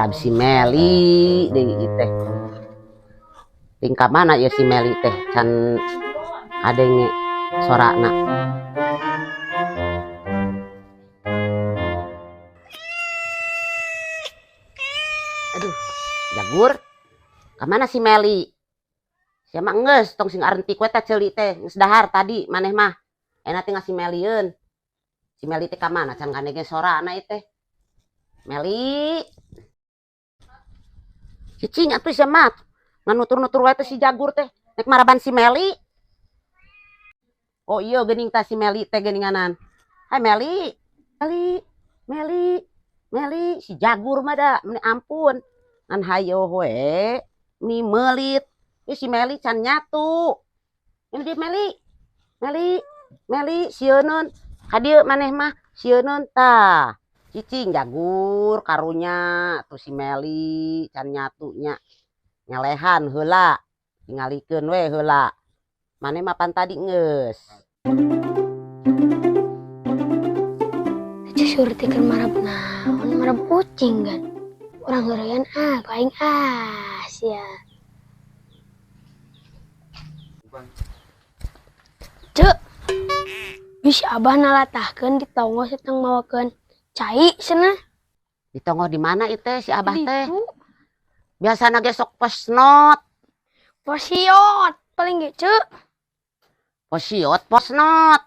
Marab si Meli deui teh. Tingkah mana ya si Meli teh can kadenge sorana. Aduh, Jagur. Ka mana si Meli? Sia mah geus tong sing arentik we teh ceuli teh, geus dahar tadi maneh mah. Enak teh ngasih Melieun. Si Meli teh ka mana can kadenge sorana ieu teh. Meli. Cicing atuh sia mah. Nganutur-nutur wae teh si Jagur teh. Nek maraban si Meli. Oh iya geuning tah si Meli teh geuninganan. Hai Meli. Meli, Meli, Meli, si Jagur mah da, meni ampun. Ngan hayo we, meni meulit. Ieu si Meli can nyatu. Ini dia Meli. Meli, Meli sieuneun. Ka dieu maneh mah sieuneun tah. Cicing Jagur karunya tuh si Meli can nyatunya. Ngelehan heula, tingalikeun we heula. Maneh mah pan tadi geus. Ceu Surti keur marab naon, marab ucing kan. Urang heureyan ah, ku aing ah sia. Ceu, bisi abah nalatahkeun di tonggoh seteng mawakeun cai cenah. Di tonggoh di mana ieu teh si abah teh? Di ditu. Biasana ge sok posnot. Posiot paling ge ceu. Posiot, posnot.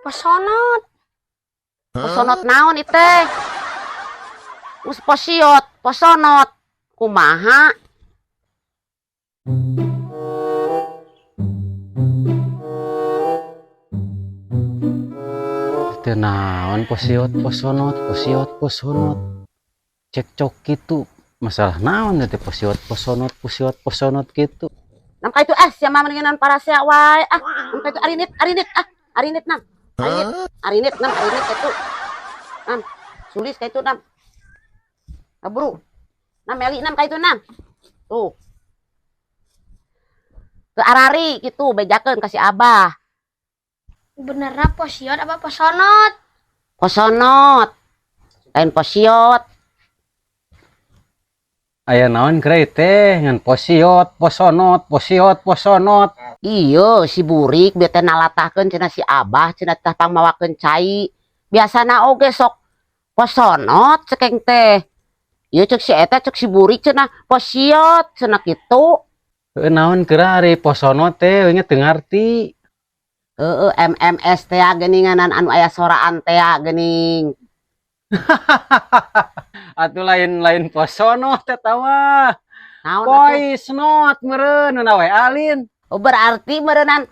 Posonot. Posonot naon ieu teh? Geus posiot, posonot. Kumaha? Teu naon posiot, posonot, posiot, posonot. Cekcok kitu. Masalah naon teh posiot, posonot, posiot, posonot kitu. Nam ka itu sia mah mendingan parasea wae. Ah, nam ka itu arinit, arinit, ah, arinit nam. Arinit, arinit nam, arinit ka itu. Nam, sulis ka itu nam. Kaburu. Nam Meli nam ka itu nam. Tuh. Ke arari kitu bejakeun ka si Abah. Benerna posiot apa posonot? Posonot. Lain posiot. Aya naon geura teh ngan posiot, posonot, posiot, posonot. Iya, si Burik bieu teh nalatahkeun cenah si Abah cenah tah pangmawakeun cai. Biasana oge sok posonot cekeng teh. Ieu cek si eta cek si Burik cenah posiot cenah kitu. Heueuh naon geura ari posonot teh euy nya teu ngarti. Heeh, MMS teh geuninganan anu aya soraan teh geuning. Atuh lain-lain posonot eta mah. Naon atuh? Voice note meureun na we alin. Oh, berarti meureunnan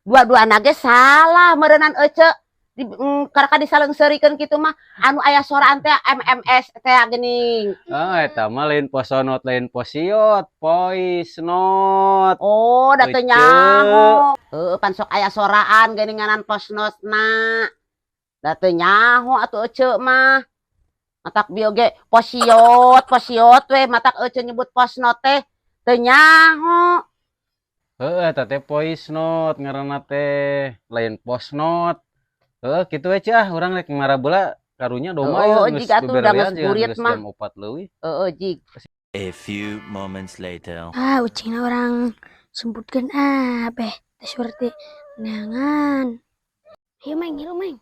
dua-duana ge salah meureunnan ece. Di, karaka disaleungseurikeun kitu mah anu aya soraan teh MMS teh geuning. Oh, eta mah lain posonot lain posiot, voice note. Oh, da teu Ece. nyaho. Heueuh, pan sok aya soraan geuninganan voice note-na. Da teu nyaho atuh ece mah. Matak bieu ge posiot, posiot we matak ece nyebut voice note teh teu nyaho. Heueuh, eta teh voice note ngaranna teh, lain voice note. Heueuh, kitu we cah, urang rek marabeula karunya domba Heueuh, ya, geus jig atuh da geus beberean jeung burit geus mah. jam 4 leuwih. Heueuh, jig. A few moments later. Ah, ucingna urang semputkeun ah, beh, teh Surti neangan. Ayo main, ngilu main.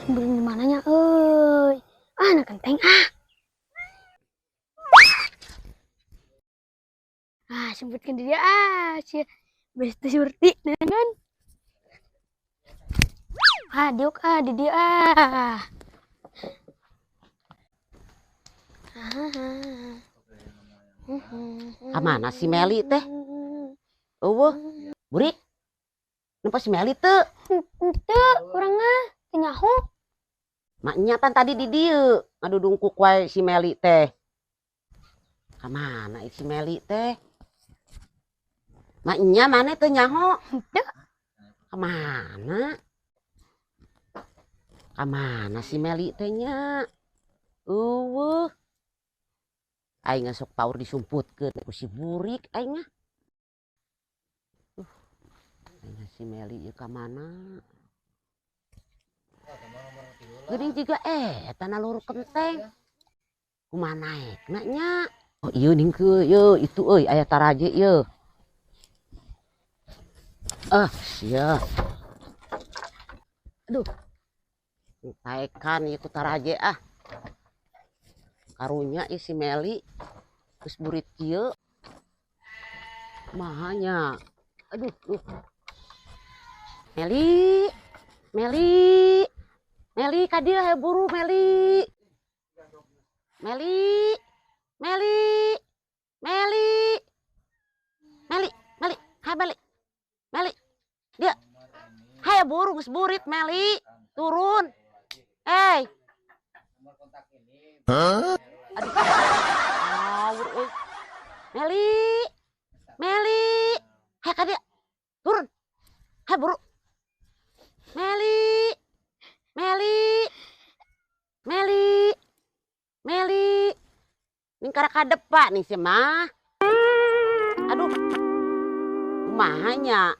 Sembunyi di mananya euy? Ah, na kenteng ah. Ah, sebutkan dia ah, si best Surti neangan. Ah, diuk ah, di dia ah. Ka mana si Meli teh? Eueuh, burik. Nempo si Meli teu? Teu, urang mah teu nyaho. Maknya pan tadi di dieu ngadudungkuk wae si Meli teh. Ka mana si Meli teh? Maknya mana teu nyaho? Teu. Ka mana? Ka mana si Meli teh nya? Eueuh. Aing sok paur disumputkeun ku si Burik aing mah. Aing si Meli ieu ka mana? Geuning juga tanah luru kenteng. Kumaha naekna nya? Oh iya ning ke, ye itu euy aya taraje ye. Ah, sia. Aduh. Taekan ieu ku taraje ah. Karunya ieu si Meli geus burit kieu. Kumaha nya? Aduh, duh. Meli, Meli, Meli ka dieu hayu buru Meli. Meli, Meli, Meli, Meli, Meli, hayu Meli, Meli, dia, hayu buru geus burit Meli, turun, hey. Aduh, ngawur euy. Meli, Meli, hayu ka dieu, turun, hayu buru. Meli, Meli, Meli, Meli, ning karak kadepa nih si mah. Aduh, kumaha nya?